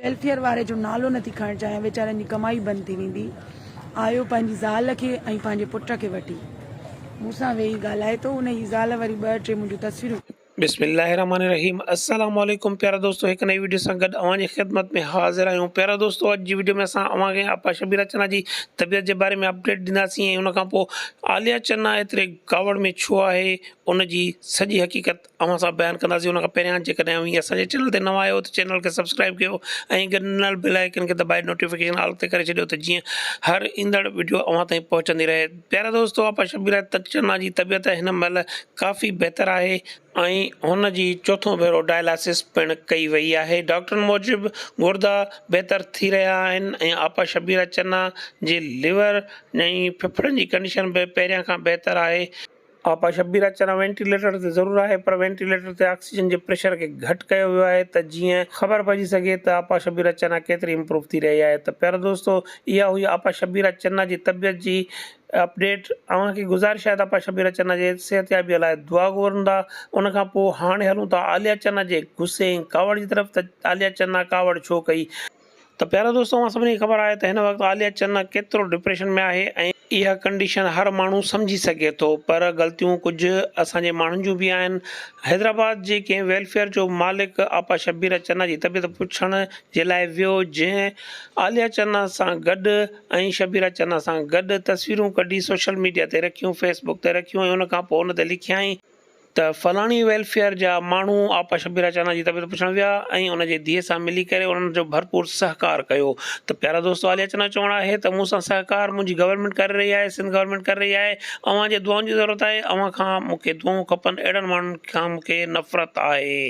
Welfare واري جو نالو نٿي کڻڻ چاهيان ويچارن جي ڪمائي بند ٿي ويندي. آيو پنهنجي زال کي ۽ پنهنجي پٽ کي وٺي مون سان ويهي ڳالهائي ٿو. ان جي زال وري ٻه ٽي منهنجون تصويرون. بسم الله الرحمن الرحيم السلام عليڪم پيارا دوستو هڪ نئين ويڊيو سان گڏ اوهان جي خدمت ۾ حاضر آهيون پيارا دوستو اڄ جي ويڊيو ۾ اسان اوهان کي آپا شبيره چنا جي طبيعت جي باري ۾ اپڊيٽ ڏينداسين ۽ ان کان پوء عاليه چنا ايتري ڪاوڙ ۾ ڇو آهي ان جي سڄي حقيقت اوهان سان بيان ڪنداسين ان کان پهريان جيڪڏهن اوهين اسان جي چينل تي نوان آهيو ته چينل کي سبسڪرائب ڪيو ۽ گڏ ڏنل بيل آئيڪن کي دٻائي نوٽيفڪيشن آل تي ڪري ڇڏيو ته جيئن هر ايندڙ وڊيو اوهان تائين پهچندي رهي پيارا دوستو آپا شبيره چنا جي طبيعت هن مهل ڪافي بهتر آهي ۽ هن جي چوٿون ڀيرو ڊائلاسس پڻ ڪئي وئي آهي ڊاڪٽرن موجب گردا بهتر ٿي رهيا آهن ۽ آپا شبيره چنا جي ليور ۽ ڦڦڙن جي ڪنڊيشن به پهريان کان بهتر آهي. آپا شبير اچڻ وينٽيليٽر تي ضرور آهي پر وينٽيليٽر تي آڪسيجن جي پريشر کي گهٽ ڪيو ويو آهي ته جيئن خبر پئجي سگهي ته آپا شبير چنا ڪيتري امپروو ٿي رهي آهي ته پيارا دوستو اها هئي آپا شبير چنا جي طبيعت جي اپڊيٽ اوهان کي گذارش آهي ته آپا شبير چنا جي صحتيابي لاء دعا گهرندا ان کان پوء هاڻي هلون ٿا عاليه چنا جي غصي ۽ ڪاوڙ جي طرف ته عاليه چنا ڪاوڙ ڇو ڪئي ته پيارا دوستو اوهان سڀني کي خبر آهي ته هن وقت عاليه چنا ڪيترو ڊپريشن ۾ آهي ۽ اها ڪنڊيشن هر ماڻهو سمجهي سگهي ٿو پر غلطيون ڪجهه اسان جي ماڻهن جون به آهن حيدرآباد جي ڪنهن ويلفيئر جو مالڪ آپا شبيره چنا جي طبيعت پڇڻ جي لاء ويو جنهن عاليه چنا سان گڏ ۽ شبيره چنا سان گڏ تصويرون ڪڍي سوشل ميڊيا تي رکيون فيس بڪ تي رکيون ۽ ان کان پوء ان تي لکيائين ته فلاڻي ويلفيئر جا ماڻهو آپا شبيره چنا جي طبيعت پڇڻ ويا ۽ ان جي ڌيء سان ملي ڪري انهن جو ڀرپور سهڪار ڪيو ته پيارا دوستو عاليه چنا چوڻ آهي ته مون سان سهڪار منهنجي گورنمينٽ ڪري رهي آهي سنڌ گورنمينٽ ڪري رهي آهي اوهان جي دعائن جي ضرورت آهي اوهان کان مون کي دعائون کپن اهڙن ماڻهن کان مون کي نفرت آهي.